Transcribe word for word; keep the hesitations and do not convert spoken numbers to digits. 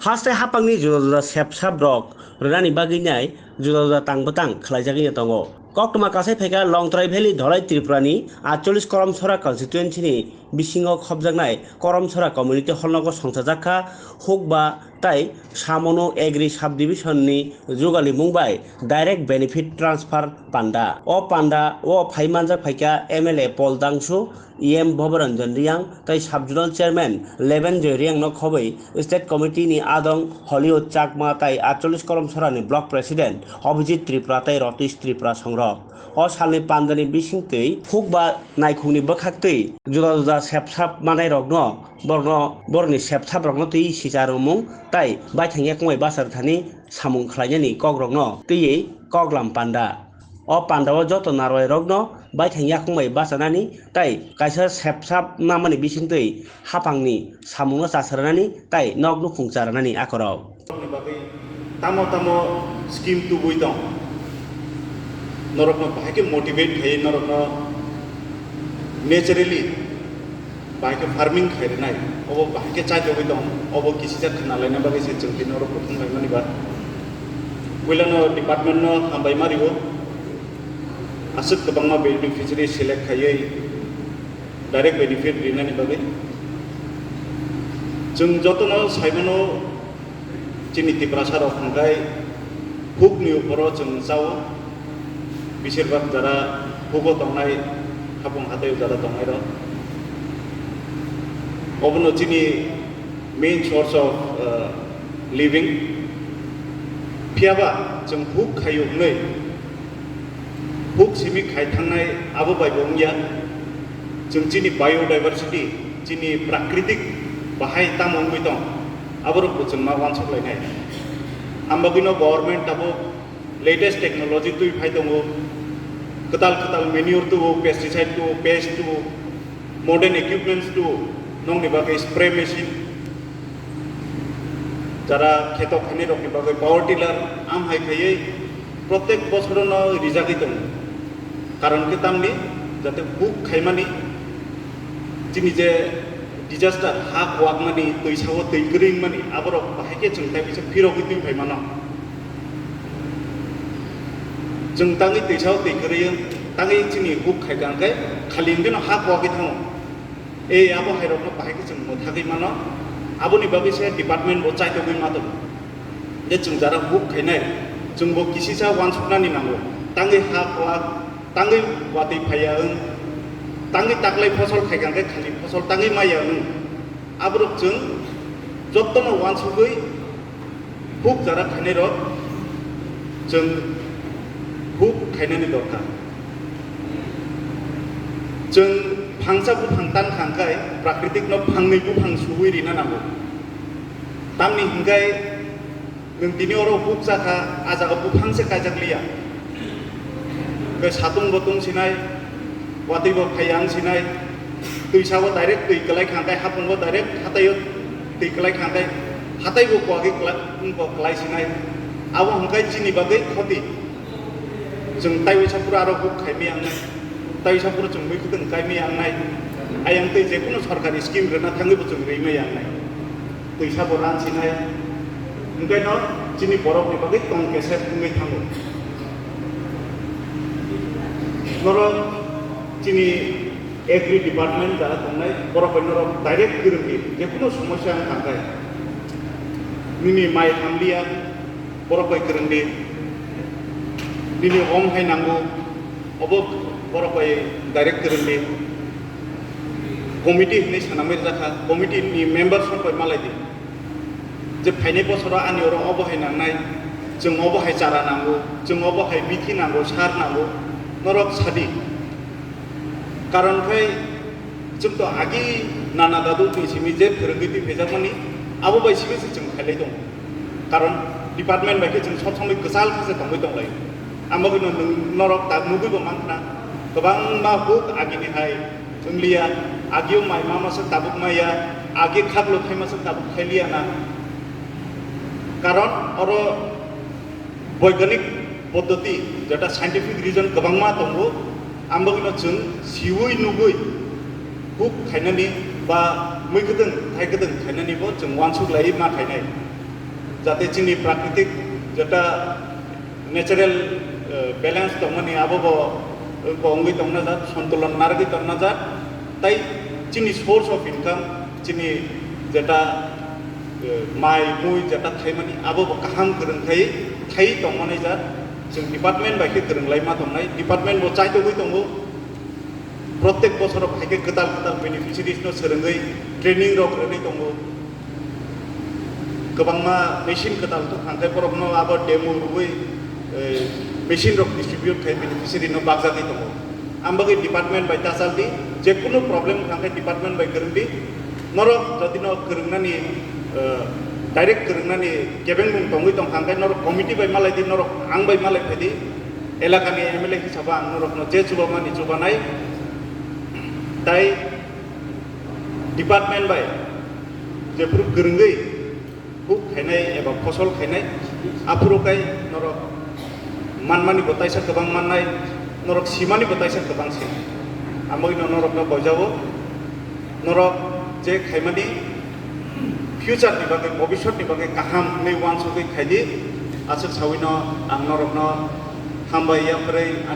Haste hapangni juda juda sepsap rok rwnani bagwi nai juda juda tang bwtang khlaijagwi tongo. Koktwma kasai phaikha Longtrai Valley Dholai Tripurani atchollis Koromsora constituency ni bisingo khopjaknai Koromsora community hall nogo songchajakha hukba tai Samono Agri Subdivision ni jugalimung bai direct benefit transfer panda. O panda o phai manjak phaikha M L A Paul Dangsu, E M Bhoboranjan Riyang tai Sub Zonal Chairman Leven Joy Riyang no khobwi State Committee ni adong Hollywood Chakma tai atchollis Koromsora ni Block President Abhijit Tripura tai Ratish Tripura songrok. O salni pandani bisingtwi hukba naikhungni bwkhaktwi juda juda sepsap manairokno borokno borokni sepsaprokno twi sicha rwmung tai baithang yakungbai bachar thani samung khlainani kokrokno twiwi koklam panda. O pandao joto narwai rokno baithang yakung bai bachanani tai kaisa sepsap namani bisingtwi haphangni samungno chasarnani tai nok nukhung charnani akorok. Tamo tamo scheme tubui tong, norokno bahai khe motivate khai norokno naturally bahai khe farming khai rwnai, obo bahai khe chaitogwi tong, obo kisijak khna laina bagwi se chwng tini oro kuthum laimani ba. Puilano department no hambai ma rio, aswk kwbangma beneficiary select khaiwi direct benefit rinani bagwi. Chwng jotono saimano, chini Tiprasa rok hwnkhe huk ni uphoro chwng chao, beshirbak jara hugo tongnai, hapung hatai jara tongnai rok. Obono chini main source of, uh, living. Phiyaba chwng huk khaio hwnwi huk simi khai thangnai abo bai bo wngya. Chwng chini biodiversity, chini prakritik bahai tamo wngwi tong, aborok bo chwng ma uansuk lainai. Ambagwino government tabuk latest technology twi phai tongo, kwtal kwtal manure tuo, pesticide tuo, pest tuo, modern equipments tuo, nokni bagwi spray machine, jara kheto khainai rokni bagwi power tiller, am hai khaiwi protek bosorono rijagwi tongo. Karon khe tamni jate huk khaimani, chini je disaster, ha kuwakmani, twi sao twi kwrwi wngmani, aborok bahai khe chwng tai bisa phirogwi twi phai mano. Chwng tangwi twi sao twi kwrwi wng, tangwi chini huk khai ka hwnkhe khali hwnkhe no ha kuwagwi thango. Ei abo hai rokno bahai khe chwng mwthagwi mano, aboni bagwi se department bo chaitogwi ma tongo. Je chwng jara huk khainai, chwng bo kisisa uansuknani nango. Tangwi ha kuwak, tangwi watwi phaiya wng, tangwi taklai phosol khai ka hwnkhe khali phosol tangwi maiya wng. Aborok chwng jotono uansugwi huk jara khainai rok chwng huk khainani dorkar. Chwng phangsa buphang tan kha hwnkhe prakritik no phangnwi buphang suwi rina nango. Tamni hwnkhe nwng tini oro huk cha kha, a jaga buphang se kaijak liya. Hwnkhe satung bo tong sinai, watwi bo phai ang sinai, twi sao direct twi kwlai kha hwnkhe, hapung bo direct hatai o twi kwlai kha hwnkhe, hatai bo kuwagwi kwlai, wng bo kwlai sinai. Abo hwnkhe chini bagwi khoti. Chwng taiwi saphuru aro huk khaimaya wngnai, taiwi saphuru chwng mui kwthwng kaimaya wngnai, ayang tei jekunu sorkari scheme rwna thangwi bo chwng rwimaya wngnai. Twisa bo ran sinai, hwnkhe no chini borokni bagwi tong kesep wngwi thango. Norok chini Agri department jara tongnai, borok bai norok direct kwrwngdi, jekunu somosya wng kha khe. Nini mai hamliya, borok bai kwrwngdi. Nini om hai nango, obo borok bai direct kwrwngdi. Committee hinwi sanamwi rwjakha, committee ni members rok bai malaidi. Je phainai bosoro ani oro obo hai nangnai, chwng obo hai chara nango, chwng obo hai bithi nango, sar nango, norok sadi. Karon khai chwng to agi nana dadu ni simi je phwrwngwi twi phaijakmani, abo bai simi se chwng khailai tongo. Karon department bai khe chwng sob somoi kwchal khe se tongwi tonglaio. Amo gwnwi nwng norok tak nugwi bo mankha, kwbangma huk agini hai Wngliya, agio mai ma masa tabuk maya, agi khaklo thai masa tabuk thailiya na. Karon oro boiganik poddoti, jeta scientific reason kwbangma tongo, ambagino chwng siwi nugwi huk khainani ba mui kwdwng thai kwdwng khainani bo chwng uansuk lai ma khainai. Jate chini prakritik jeta natural, eh, balance tongmani abo bo, eh, bo wngwi tongna jat, sontulon narwgwi tongna jat, tai chini source of income, chini jeta, eh, mai mui jeta thaimani abo bo kaham kwrwng khai thai tongmani jat, chwng department bai khe kwrwng lai ma tongnai, department bo chaitogwi tongo. Protek bosoro hai khe kwtal kwtal beneficiaries no swrwngwi training rok rwgwi tongo. Kwbangma machine kwtal tong thang khe borok no abo demo rwgwi, eh, machine rok distribute khai beneficiary no bakjagwi tongo. Ang bagwi department bai ta chaldi, je kunu problem thang khe department bai kwrwngdi. Norok jodi no kwrwngnani, eh, direct kwrwngnani kebengmung tongwi tong thang khe norok committee bai malai di, norok ang bai malai phai di. Elakani M L A hisabo ang norokno je chubamani chubanai, tai department bai jephuru kwrwngwi huk khainai eba phosol khainai, aphuru kai norok manmani bo taisa kwbang mannai, norok simani bo taisa kwbang se. Amogino norokno boijago, norok je khaimani future ni bagwi, bobiswt ni bagwi kaham hwnwi uansugwi khaidi. Aswk sawino ang norokno hambai yaphrai.